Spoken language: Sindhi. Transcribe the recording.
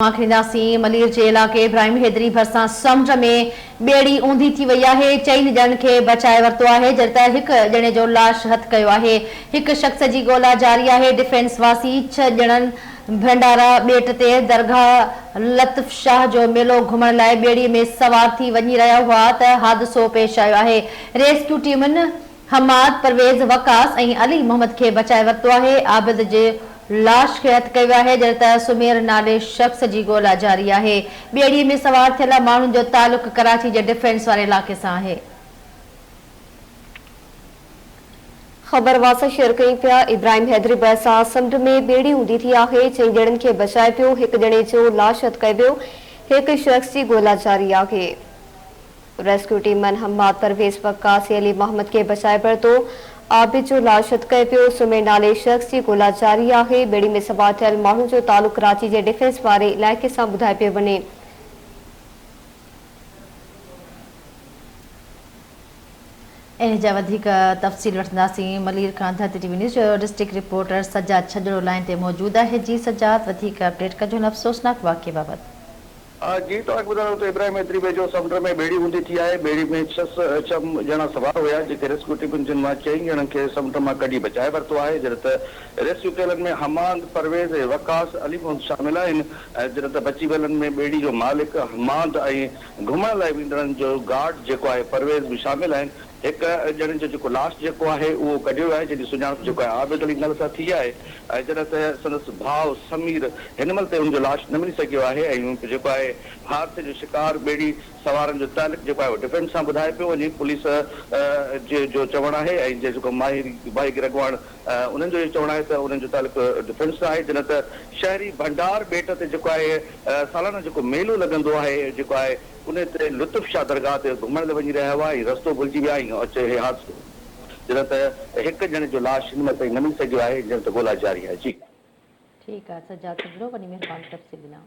آخرينداسين ملير جي علائقي ابراهيم حيدري ڀرسان سمنڊ ۾ ٻيڙي اونڌي ٿي وئي آهي، چئن ڄڻن کي بچائي ورتو آهي جڏهن ته هڪ ڄڻي جو لاش هٿ ڪيو آهي، هڪ شخص جي ڳولا جاري آهي، ڊفينس واسي ڇهه ڄڻن ڀنڊارا ٻيٽ تي درگاهه لطف شاهه جو ميلو گهمڻ لاء ٻيڙي ۾ سوار ٿي وڃي رهيا هئا ته حادثو پيش آيو آهي، ريسڪيو ٽيمن حماد، پرويز، وقاص ۽ علي محمد کي بچائي ورتو آهي، عابد جي لاش کي هٿ ڪيو آهي، جڏهن ته سمير نالي شخص جي ڳولا جاري آهي. ٻيڙي ۾ سوار ٿيل ماڻهن جو تعلق ڪراچي جي ڊفينس واري علائقي سان آهي. خبر واسا شيئر ڪيون پيا، ابراهيم حيدري ڀرسان سمنڊ ۾ ٻيڙي اونڌي ٿي آهي، چئن ڄڻن کي بچايو پيو، هڪ ڄڻي جو لاش هٿ ڪيو ويو، هڪ شخص جي ڳولا جاري آهي. ريسڪيو ٽيمن حماد پرويز وقاص ۽ علي محمد کي بچائي ورتو، عابد جو لاش هٿ ڪيو پيو، سمير نالي شخص جي ڳولا جاري آهي، ٻيڙي ۾ سوار ٿيل ماڻهن جو تعلق ڪراچي جي ڊفينس واري علائقي سان ٻڌايو پيو وڃي. انهي جا وڌيڪ تفصيل وٺنداسين ملير کان ڌرتي ٽي وي نيوز جو district reporter Sajjad Chhajro line تي موجود آهي جي سجاد وڌيڪ اپڊيٽ ڪجو هن افسوسناڪ واقعي بابت. جي توهان کي ٻڌايان ته ابراهيم ايتري ويجهو سمنڊ ۾ ٻيڙي اونڌي ٿي آهي، ٻيڙي ۾ ڇهه ڄڻا سوار هيا، جيڪي ريسڪيو ٽيمن جن مان چئن ڄڻن کي سمنڊ مان ڪڍي بچائي ورتو آهي، جڏهن ته ريسڪيو ڪيلن ۾ حماد پرويز ۽ وقاص علي محمد شامل آهن، جڏهن ته بچي ويلن ۾ ٻيڙي جو مالڪ حماد ۽ گهمڻ لاء ويندڙن جو گارڊ جيڪو آهي پرويز به شامل آهن، هڪ ڄڻي جو جيڪو لاش جيڪو آهي اهو ڪڍيو ويو آهي جنهن جي سڃاڻپ جيڪو آهي عابد علي نالي سان ٿي آهي ۽ جڏهن ته سندس ڀاء سمير هن مهل تائين ان جو لاش نه ملي سگهيو آهي ۽ جيڪو آهي حادثي جو شڪار ٻيڙي سوارن جو تعلق جيڪو آهي اهو ڊفينس سان ٻڌايو پيو وڃي پوليس جي جو چوڻ آهي ۽ جيڪو ماهر ماهيگير اڳواڻ انهن جو اهو چوڻ آهي ته انهن جو تعلق ڊفينس سان آهي جڏهن ته شهري ڀنڊار ٻيٽ تي جيڪو آهي سالانه جيڪو ميلو لڳندو آهي جيڪو آهي انهي تي لطف شاهه درگاهه تي گهمڻ لاء وڃي رهيا هئا ۽ رستو ڀلجي ويا ۽ اچي هي حادثو ٿيو جڏهن ته هڪ ڄڻي جو لاش هن مهل تائين نه ملي سگهيو آهي جڏهن ته ڳولا جاري آهي جي. ٺيڪ آهي سجاد سجڙو وڏي مهرباني تفصيل ڏنا.